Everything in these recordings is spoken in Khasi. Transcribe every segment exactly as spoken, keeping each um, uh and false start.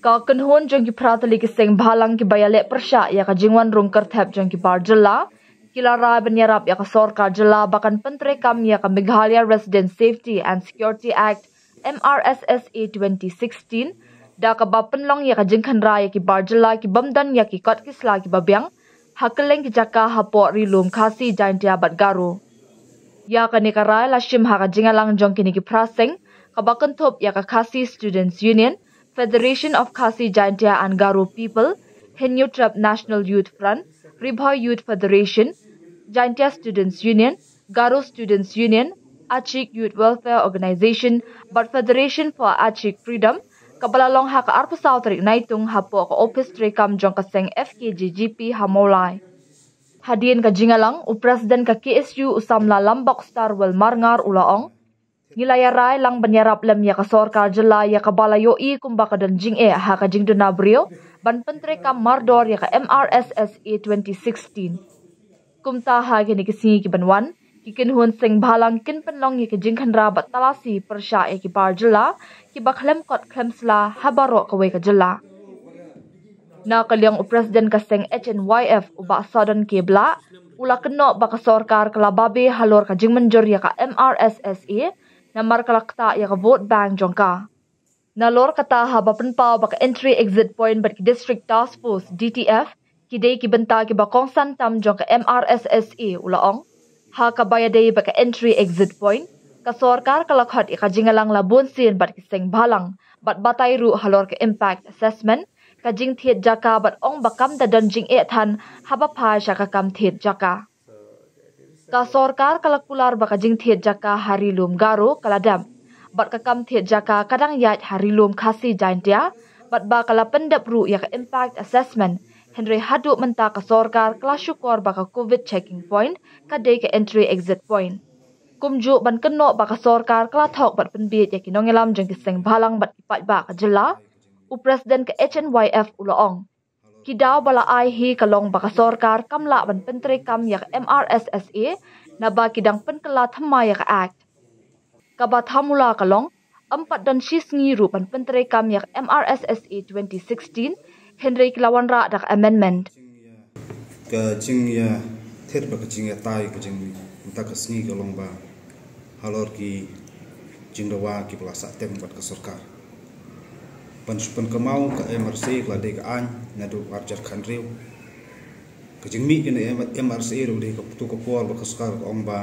Ka kynhun jong ki phra tylli ki seng bhalang kiba ïaleh pyrshah ïa ka jingwan rung kyrthep jong ki bar jylla ki la rai ban ïarap ïa ka sorkar jylla ba kan pyntreikam ïa ka Meghalaya Resident Safety and Security Act, M R S S A twenty sixteen, da kaba pynlong ïa ka jingkhynra ïa ki bar jylla ki bym don ïa ki kot ki sla kiba biang ha kylleng ki jaka hapoh Ri Lum Khasi Jaintia bad Garo. Ïa kane ka rai la shim ha ka jingïalang jong kine ki phra seng kaba kynthup ïa ka Khasi Students Union, Federation of Khasi Jaintia and Garo People, Hynñiewtrep National Youth Front, Ri Bhoi Youth Federation, Jaintia Students Union, Garo Students Union, Achik Youth Welfare Organization bad Federation for Achik Freedom, kaba la long ha ka arphew saw tarik Naitung hapoh ka ophis treikam jong ka seng F K J G P ha Mawlai. Hadien ka jingïalang, u President ka K S U u samla Lambok Starwell Marngar u la ong, ngi la ïarai lang ban ïarap lem ïa ka sorkar jylla ïa kaba la ïohi kumba ka don jingeh ha ka jingduna briew ban pyntreikam mardor ïa ka M R S S A twenty sixteen. Kumta ha kine ki sngi ki ban wan, ki kynhun seng bhalang kin pynlong ïa ka jingkhynra bad talasi pyrshah ïa ki bar jylla kiba khlem kot khlem sla ha baroh kawei ka jylla. Na ka liang u President ka seng H N Y F u Bah Sawdon K Blah u la kynnoh ba ka sorkar ka la babe halor ka jingmynjur ïa ka M R S S A namar ka la ktah ïa ka vote bank jong ka. Nalor kata, haba pynpaw ba ka entry exit point bad ki District Task Force, D T F, ki dei ki bynta kiba kongsan tam jong ka M R S S A, u la ong, ha kaba ïadei bad ka entry exit point, ka sorkar ka la khot ïa ka jingïalang la bun sien bad ki seng bhalang bad batai ruh halor ka impact assessment, ka jingthied jaka bad ong ba kam da don jingeh than haba phai sha ka kam thied jaka. Ka sorkar ka la kular ba ka jingthied jaka ha Ri Lum Garo ka la dep bad ka kam thied jaka ka dang ïaid ha Ri Lum Khasi Jaintia bad ba ka la pyndep ruh ïa ka impact assessment, hynrei haduh mynta ka sorkar ka la shukor ba ka covid checking point ka dei ka entry exit point. Kumjuh ban kynnoh ba ka sorkar ka la thok bad pynbieit ïa ki nongïalam jong ki seng bhalang bad ki paidbah ka jylla, u President ka H N Y F u la ong, ki daw ba la ai hi ka long ba ka sorkar kam lah ban pyntreikam ïa ka M R S S A naba ki dang pynkylla thymmai ïa ka Act. Kaba thamula ka long, ym pat don shi sngi ruh ban pyntreikam ïa ka M R S S A twenty sixteen, hynrei ki la wanrah da ka amendment. Ka jingïathied bad ka jingïatai ka jingmih mynta ka sngi ka long ba halor ki jingdawa kiba la sah teng bad ka sorkar ban shu pynkynmaw ka M R S A ka la dei ka aiñ naduh ar hajar khathynriew. Ka jingmih kane M-, M R S A ruh dei ka tu ka por ba ka sorkar ka ong ba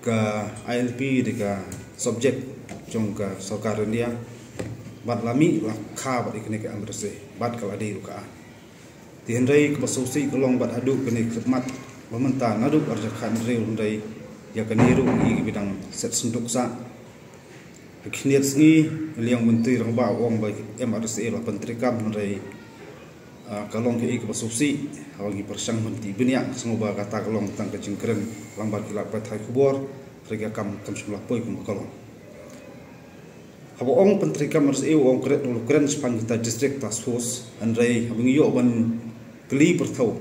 ka I L P dei ka subject jong ka sorkar India bad la mih la kha bad ïa kane ka M R S A bad ka la dei ruh ka aiñ. Te hynrei kaba sngewsih ka long bad haduh kane ka khmat ba mynta naduh ar hajar khathynriew hynrei ïa kane ruh ngi i kiba dang set synduk sah. Ha khyndiat sngi, liang Myntri Rangbah u ong ba M R S A la pyntreikam hynrei, ah, ka long kaei kaba sngewsih, haba ngi pyrshang ban tip bniah, sngew ba kata ka long tang ka jingkren lyngba ki lad pathai khubor, hynrei ka kam kam shym la poi kumba ka long. Haba ong pyntreikam M R S A u ong kren, u kren shaphang kita District Task Force, hynrei haba ngi ïoh ban kylli pyrthew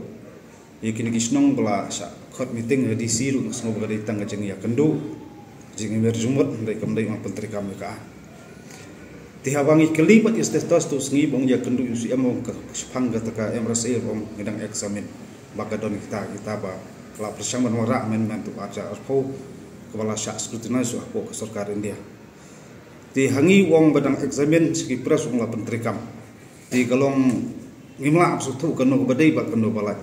ïa kine ki shnong ba la shah khot meeting ha D C ruh, nga sngew ba ka dei tang ka jingïakynduh, ka jingïamir jingmut, hynrei kam dei ban pyntreikam ïa ka aiñ. Te haba ngi kylli pat ïa u State House, te u sngi ba ong ïakynduh ïa u C M, ong ka shaphang kata ka M R S A, ong ngi dang examine ba ka don kita, kita ba la pyrshang ban wanrah amendment naduh ar hajar arphew kaba la shah scrutinize hapoh ka sorkar India. Te ha ngi u ong ba dang examine, sha ki press u ong la pyntreikam. Te ka long ngim lah ban sngewthuh kano kaba dei bad kano ba lait.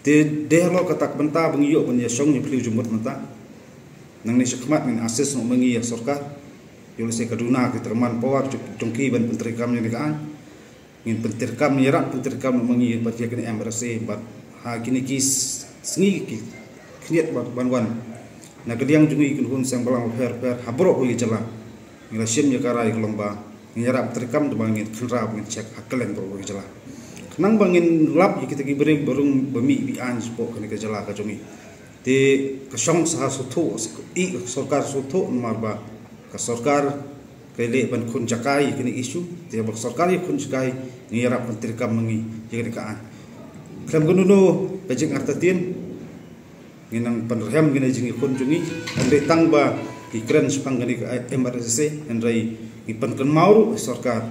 Te dei halor kata ka bynta ba ngi ïoh ban ïashong ïaphylliew jingmut mynta. Nangne shakhmat ngin assist noh ma ngi ïa sorkar, ïoh lehse ka duna ki tyrman power jong ki ban pyntreikam ïa kane ka aiñ. Ngin pyntreikam, ïarap pyntreikam noh ma ngi bad ïa kane M R S A bad ha kine ki s-, sngi ki khyndiat ban, ban wan, na ka liang jong ngi ki kynhun seng bhalang bapher bapher ha baroh kawei ka jylla, ngi la shim ïa ka rai ka long ba ngin ïarap treikam, te ba ngin khynra, ba ngin check ha kylleng baroh kawei ka jylla, khnang ba ngin lap ïa kita ki briew ba rung ba mih ba aiñ shapoh kane ka jylla ka jong ngi. Te ka shong sa ha sngewthuh, i ka sorkar sngewthuh, namar ba ka sorkar ka leh ban khun jakai ïa kane issue. Te ba ka sorkar ïa khun jakai, ngi ïarap ban treikam ma ngi ïa kane ka aiñ. Khlem kano kano ka jingartatien, ngi nang pynrhem kane ka jingïakhun jong ngi. Hynrei tang ba ngi kren shaphang kane ka M R S S A, hynrei ngi pynkynmaw ruh ïa sorkar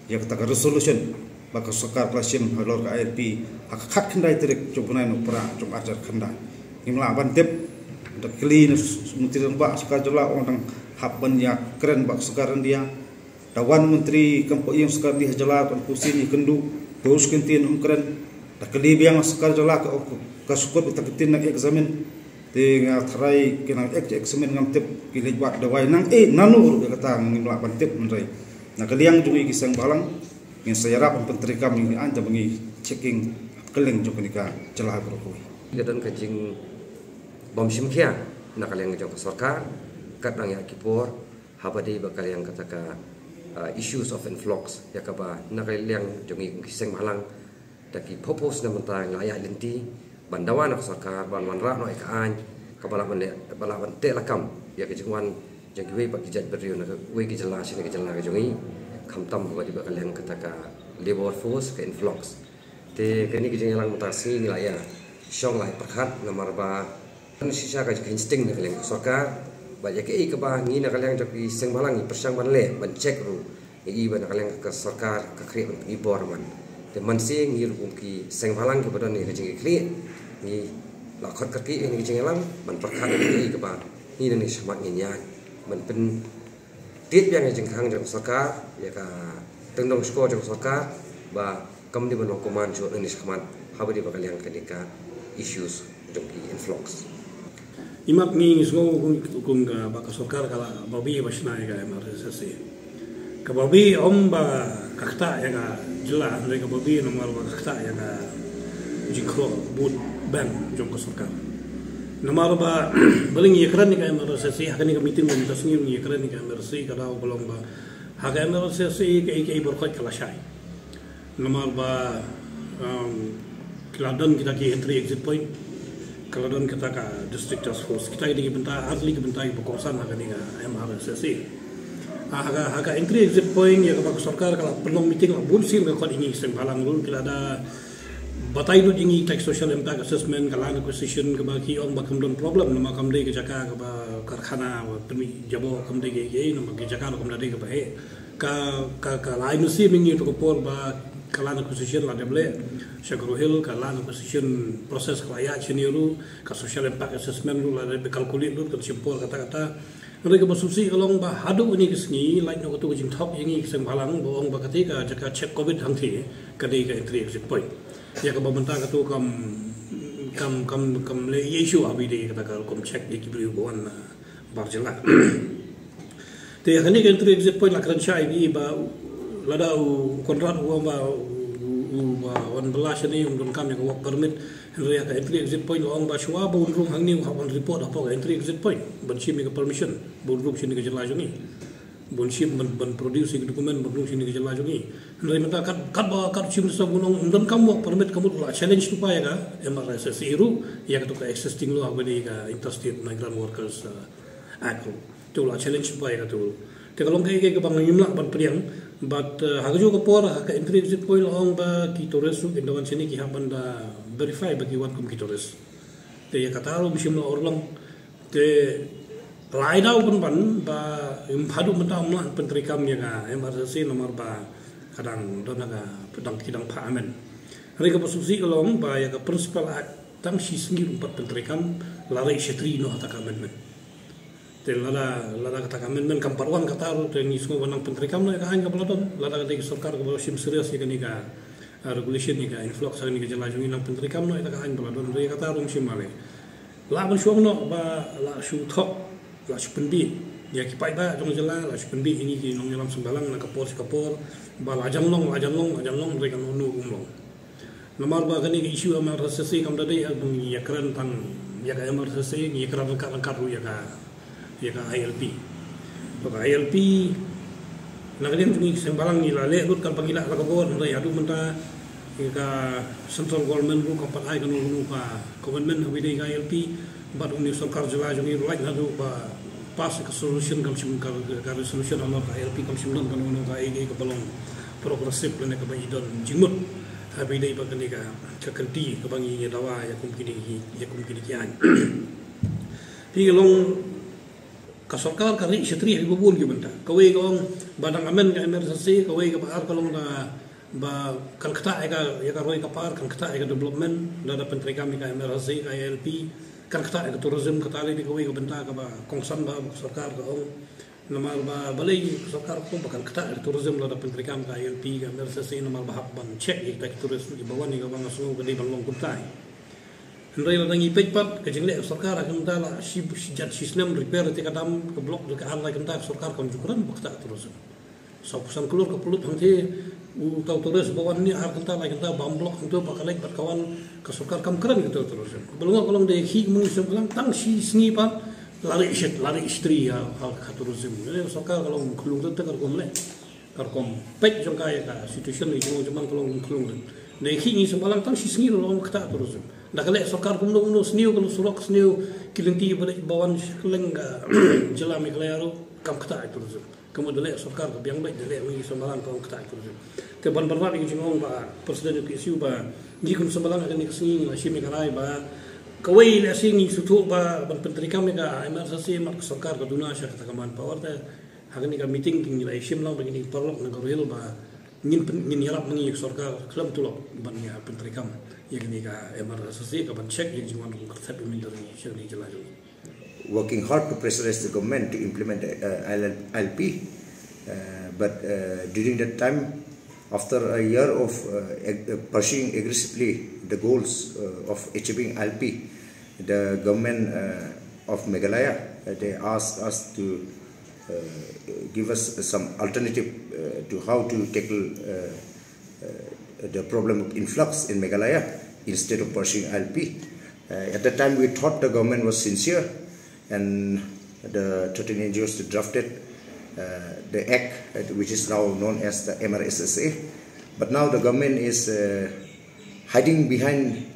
ïa kata ka resolution ba ka sorkar ka la shim halor ka I L P ha ka khatkhyndai tarik jong u bnai Nohprah jong ar hajar khyndai. Ngim lah ban tip, da kylli na Myntri Rangbah sorkar jylla, ong dang hap ban ïakren bad sorkar India. Da wan Myntri kam poi ïa sorkar India ha jylla, kan pusin ïakynduh, to shu kyntien, um kren. Da kylli biang sorkar jylla, ka ong ka shu kut ïa kata ka ktien nang examine. Te nga tharai ki nang ek, examine ngam tip, ki leit wad dawai nang, eh, nano ruh ïa kata ngim lah ban tip, hynrei na ka liang jong ngi ki seng bhalang ngin sa ïarap ban pyntreikam ïa kine ki aiñ, da ba ngi checking ha kylleng jong kane ka jylla baroh kawei. Ka don ka jingbymshim khia na ka liang jong ka sorkar, kat nang ïa ki por, haba dei ba ka liang kata ka, ah, issues of influx, ïa kaba na ka liang jong ngi ki seng bhalang, da ki purpose na mynta ngi la ïaid lynti ban dawa na ka sorkar ban wanrah noh ïa ka aiñ kaba lah ban leh, ba lah ban teh lakam ïa ka jingwan jong kiwei pat ki jaitbynriew na kawei ka jylla sha kane ka jylla ka jong ngi, khamtam ba dei ba ka liang kata ka labor force ka influx. Te kane ka jingïalang mynta ka sngi ngi la ïa shong la ïa pyrkhat namar ba shisha ka jingkheiñ sting na ka liang ka sorkar. Bad ïa kaei kaba ngi na ka liang jong ki seng bhalang ngi pyrshang ban leh, ban check ruh, ngi i ba na ka liang ka sorkar ka khriat ban pynbor man. Te man shisha ngi ruh kum ki seng bhalang kiba don ïa ka jingkitkhlieh, ngi la khot kyrkieh ïa ka jingïalang ban pyrkhat ïa kaei kaba ngi na ngi shakhmat ngin ïaid ban pyn tied biang ïa ka jingkhang jong ka sorkar, ïa ka tyngdong shkor jong ka sorkar, ba kam dei ban long kumne shuh na ka shakhmat, haba dei ba ka liang kane ka issues jong ki influx. Imat ngi sngew kum, kum ka ba ka sorkar ka la babe ba shna ïa ka M R S S A. Ka babe ym ba ka ktah ïa ka jylla, hynrei ka babe namar ba ka ktah ïa ka jingkhlur vote bank jong ka sorkar. Namar ba, balei ngi ïakren ïa ka M R S S A, ha kane ka meeting mynta ka sngi ngi ïakren ïa ka M R S S A, ka daw ka long ba ha ka M R S S A kaei kaei baroh ka la shai. Namar ba, um, ki la don kita ki entry exit point, ka la don kita ka district task force. Kita ki dei ki bynta, ar tylli ki bynta kiba kongsan ha kane ka M R S S A. Ah, ha ka, ha ka entry exit point, ïa kaba ka sorkar ka la pynlong meeting, la bun sien ka khot ïa ngi ki seng bhalang ruh, ki la da batai lut ïa ngi kita ki social impact assessment, ka land acquisition, kaba ki ong ba kam don problem, namar kam dei ka jaka kaba karkhana, ba pynmih jaboh, kam dei kaei kaei, namar ka jaka ruh kam da dei kaba heh. Ka, ka, ka la ai mynsiem ïa ngi ha kato ka por ba ka land acquisition la dep leh sha Garo Hills, ka land acquisition process ka la ïaid shane ruh, ka social impact assessment ruh la dep calculate lut, kan shim por kata kata. Hynrei kaba sngewsih ka long ba haduh kane ka sngi, lait noh kato ka jingthok ïa ngi ki seng bhalang, ba ong ba kata ka jaka check covid hangtei ka dei ka entry exit point. Ïa kaba mynta kato kam, kam, kam, kam leh issue, haba ïadei kata ka rukom check ïa ki briew ba wan, ah, bar jylla. Te ïa kane ka entry exit point la kren shai ïa ngi ba lada u Conrad u ong ba u, u, u ba wan bylla shane, um donkam ïa ka work permit. Hynrei ïa ka entry exit point la ong ba shuwa ba un rung hangne u hap ban report hapoh ka entry exit point ban shim ïa ka permission ba un rung shane ka jylla jong ngi, ban shim, ban, ban produce ïa ka document ban rung shane ka jylla jong ngi. Hynrei mynta kat, kat ba, kat Chief Minister ba un ong um donkam work permit, ka mut u la challenge lypa ïa ka M R S S A ruh, ïa kato ka existing law, haba ïadei ka Interstate Migrant Workers, uh, Act ruh. Te u la challenge lypa ïa kato. Te ka long kaei kaei kaba ngim lah ban pdiang. Bad, uh, ha kajuh ka por, ha ka entry exit point la ong ba ki tourist ruh kin da wan shane, ki hap ban da verify ba ki wan kum ki tourist. Te ïa kata ruh ym shym la urlong. Te la ai daw pynban ba haduh mynta ym lah pyntreikam ïa ka M R S S A namar ba ka dang don ha ka, dang, ki dang phah amend. Hynrei kaba sngewsih ka long ba ïa ka Principal Act tang shi sngi ruh ym pat pyntreikam, la rei shatri noh ha kata ka amendment. Te lada, lada kata ka amendment kam pat wan kata ruh, te ngi sngew ba nang pyntreikam noh ïa ka aiñ kaba la don, lada ka dei ka sorkar kaba shim serious ïa kane ka, ah, regulation ïa ka influx ha kane ka jylla jong ngi, nang pyntreikam noh ïa kata ka aiñ ba la don, te ïa kata ruh ym shym la leh. Lah ban shu ong noh ba la shu thok, la shu pynbiej ïa ki paidbah jong ka jylla, la shu pynbiej ïa ngi ki nongïalam seng bhalang na ka por sha ka por, ba la jan long, la jan long, la jan long, hynrei kano kano ruh ym long. Namar ba kane ka issue M R S S A kam da dei, ah, ba ngi ïakren tang ïa ka M R S S A, ngi ïakren ryngkat ryngkat ruh ïa ka, ïa ka I L P. To ka I L P, na ka liang jong ngi ki seng bhalang ngi la leh lut katba ngi lah la ka bor, hynrei haduh mynta ïa ka central government ruh kam pat ai kano kano ka commitment haba ïadei ka I L P. Bad une u sorkar jylla jong ngi ruh lait naduh ba pass ka solution kam shym, ka, ka resolution halor ka I L P kam shym don kano kano kaei kaei kaba long progressive lane kaba i don jingmut haba ïadei bad kane ka, ka kynti kaba ngi ïa dawa ïa kum kine ki, ïa kum kine ki aiñ. Te ka long Ka sorkar ka rih shatri ha kiba bun ki bynta. Kawei ka ong ba dang amend ka M R S S A, kawei kaba ar ka long da ba kan ktah ïa ka, ïa ka roi ka par, kan ktah ïa ka development, lada pyntreikam ïa ka M R S S A, ka I L P, kan ktah ïa ka tourism. Kata lei dei kawei ka bynta kaba kongsan ba ka sorkar ka ong. Namar ba balei ka sorkar ka ong ba kan ktah ïa ka tourism lada pyntreikam ka I L P, ka M R S S A, namar ba hap ban check ïa kita ki tourist kiba wan ïa kaba nga sngew ka dei ban long kumtai. Hynrei lada ngi peit pat ka jingleh ka sorkar ha kata la shi, shi jan shi snem repair ïa ka dam ka block da ka ar lai kynta, ka sorkar kam ju kren ba ktah tourism. Saw phew san klur ka pynlut hangtei, uta u tourist ba wan ne ar kynta lai kynta bam block hangtei ba ka leit bad ka wan, ka sorkar kam kren ïa ka tourism. Ba long ka long da ïa ki mung sem ka lang tang shi sngi pat la rih shet, la rih shatri ha, ha ka tourism. Ka sorkar ka long khlung te ka rukom leh. Ka rukom peit jong ka ïa ka situation ni jong jong ka long khlung te. Da ïa ki ngi sngewbha lang tang shi sngi la long ktah tourism. Da ka leh sorkar kumno kumno, sniew ka surok, sniew ki lynti ba leh ba wan sha kylleng ka jylla Meghalaya ruh kam ktah tourism. Ka mut da leh sorkar ka biang beit, da leh ngi sngewbha lang kam ktah tourism. Te ban ban wad ïa ka jingong ba President P S U ba ngi kum sngewbha lang ha kane ka sngi la shim ïa ka rai ba kawei lehse ngi sngewthuh ba ban pyntreikam ïa ka M R S S A, mat ka sorkar ka duna sha kata ka manpower te. Ha kane ka meeting ki ngi la ïashim lang bad kine ki paralok na Garo Hills ba ngin pyn-, ngin ïarap ma ngi ïa ka sorkar khlem tulop ban ïa pyntreikam ïa kane ka M R S S A ka ban check ïa ka jingwan rukom kyrthep ïa ka mynder ngi sha kane ka jylla jong ngi. Working hard to pressurize the government to implement uh, I L P. Uh, but uh, during that time, after a year of uh, ag- uh, pursuing aggressively the goals uh, of achieving I L P, the government uh, of Meghalaya, uh, they asked us to uh, give us some alternative uh, to how to tackle uh, uh, the problem of influx in Meghalaya instead of pursuing I L P. Uh, at that time, we thought the government was sincere, and the thirteen N G Os drafted uh, the act, uh, which is now known as the M R S S A. But now the government is uh, hiding behind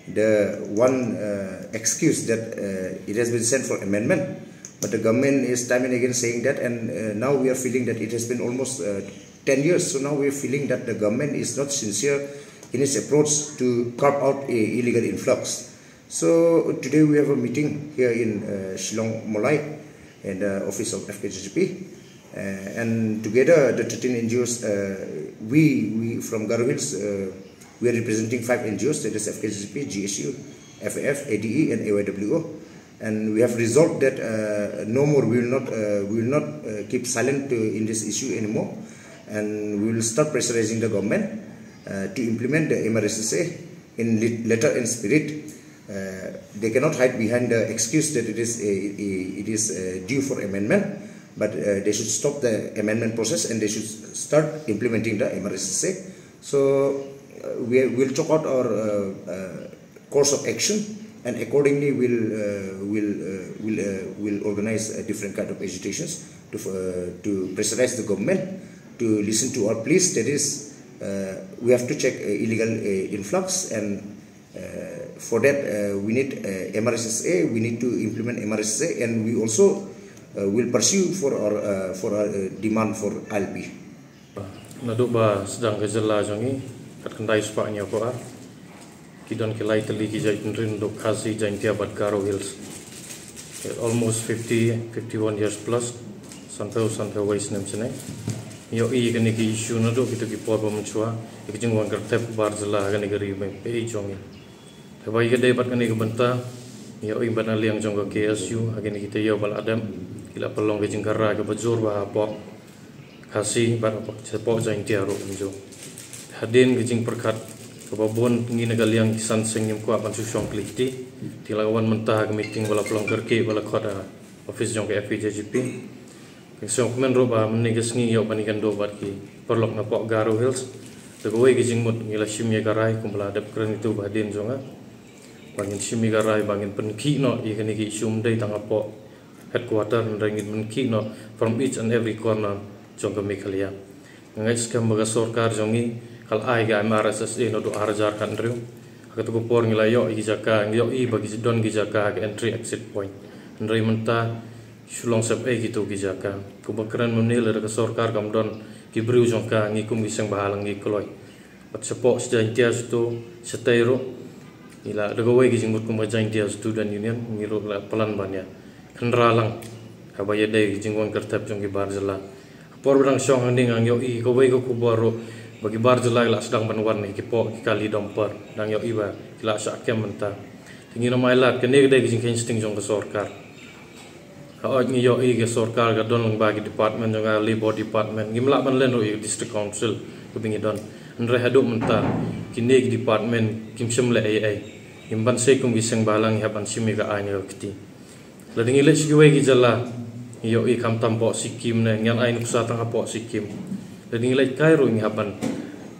the one uh, excuse that uh, it has been sent for amendment, but the government is time and again saying that, and uh, now we are feeling that it has been almost uh, ten years, so now we are feeling that the government is not sincere in its approach to curb out a illegal influx. So today we have a meeting here in uh, Shillong Molai in the office of F K J G P. Uh, and together, the thirteen N G Os, uh, we, we from Garo Hills, uh, we are representing five N G Os, that is F K J G P, G S U, F A F, A D E, and A Y W O. And we have resolved that uh, no more, we will not, uh, we will not uh, keep silent to, in this issue anymore. And we will start pressurizing the government uh, to implement the M R S S A in lit- letter and spirit. Uh, they cannot hide behind the excuse that it is a, a- it is uh, due for amendment, but uh, they should stop the amendment process and they should start implementing the M R S S A. So uh, we will chalk out our uh, uh, course of action, and accordingly we'll uh, will uh, will uh, will organize a different kind of agitations to uh, to pressurize the government to listen to our pleas. That is, uh, we have to check uh, illegal uh, influx, and uh, for that uh, we need uh, M R S S A. We need to implement M R S S A, and we also uh, will pursue for our uh, for our uh, demand for I L P. Naduh ba sdang ka jylla jong ngi, kat khyndai spah hynñiew phew ar, ki don ki lai tylli ki jaitbynriew naduh Khasi, Jaintia bad Garo Hills. Almost fifty, fifty-one years plus, sanphew, sanphew wei snem shane. Ïohi kane ki issue naduh kito ki por ba mynshuwa, ïa ka jingwan kyrthep bar jylla ha kane ka ri mei pei jong ngi. Te ba ïa ka dei bad kane ka bynta, ïohi bad na liang jong ka K S U, ha kine ki taïew ba la dep, ki la pynlong ka jingkyrhai kaba jur bha hapoh Khasi bad hapoh Jaintia ruh kumjuh. Hadien ka jingpyrkhat kaba bun, ngi na ka liang ki san seng ngim kwah ban shu shong kylli kti. Te la ka wan mynta ha ka meeting ba la pynlong kyrkieh ba la khot ha office jong ka F K J G P. Ka sngewkmen ruh ba mynne ka sngi ïoh ban ïakynduh bad ki paralok napoh Garo Hills. Da kawei ka jingmut ngi la shim ïa ka rai kumba la dep kren ïa uto uba hadien jong nga, ba ngin shim ïa ka rai ba ngin pynkhih noh ïa kine ki issue, ym dei tang hapoh headquarter, hynrei ngin pynkhih noh from each and every corner jong ka Meghalaya. Nga ngeit skhem ba ka sorkar jong ngi ka la ai ka M R S S A naduh ar hajar khathynriew. Ha kato ka por ngi la ïoh ïa ki jaka, ngi ïohi ba ki don ki jaka ha ka entry exit point. Hynrei mynta shu long sepei kito ki jaka. Kumba kren mynne, lada ka sorkar kam don ki briew jong ka, ngi kum ki seng bhalang ngi kloi. Bad shapoh sha Jaintia sha to, shatei ruh, ngi la da kawei ka jingmut kum ka Jaintia Student Union, ngi ruh la plan ban ïa khynra lang Kaba ïadei ki jingwan kyrtep jong ki bar jylla. Por ba dang shong hangne nga ïohi kawei ka khubor ruh ba ki bar jylla ki la sdang ban wan ki poh ki kali dumper, dang ïohi ba ki la shah kem mynta. Te ngin ym ailad, kane ka dei ka jingkheiñ sting jong ka sorkar. Hooid, ngi ïohi ka sorkar ka don lyngba ki department jong ka, Labour Department. Ngim lah ban len ruh ïa ka District Council kaba ngi don. Hynrei haduh mynta kine ki department kim shym leh ei ei. Ngim ban sei kum ki seng bhalang, ngi hap ban shim ïa ka aiñ ka kti. Lada ngi leit sha kiwei ki jylla, ngi ïohi khamtam poh Sikkim ne, ngan ai nuksa tang hapoh Sikkim. Lada ngi leit kai ruh ngi hap ban,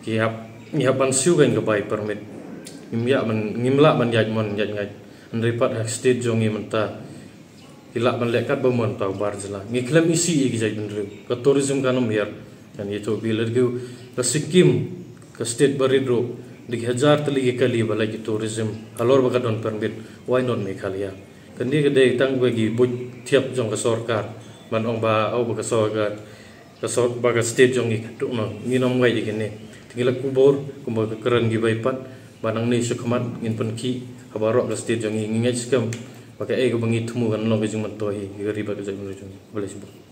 ki hap, ngi hap ban siew kane ka bai permit. Ngim ïa ban, ngim lah ban ïaid mon ïaid ngaid. Hynrei pat ha state jong ngi mynta ki lah ban leh katba mon, tang bar jylla. Ngi khlem isih ïa ki jaitbynriew. Ka tourism kan ym hiar. Kan ïathuh phi, lada ka Sikkim, ka state barit ruh, da ki hajar tylli ki kali ba lait ki tourism halor ba ka don permit, why not Meghalaya? Kane ka dei tang ba ki buit thiap jong ka sorkar ban ong ba, oh, ba ka sor ka, ka sor ba ka state jong ngi ka duk noh. Ngin ym wai ïa kine. Te ngi la kubur kumba ka kren kiwei pat, ba nangne shakhmat ngin pynkhih ha baroh ka state jong ngi. Ngi ngeit skhem ba kaei kaba ngi thmu kan long ka jingmyntoi ïa ka ri bad ka jaitbynriew jong ngi. Khublei shibun.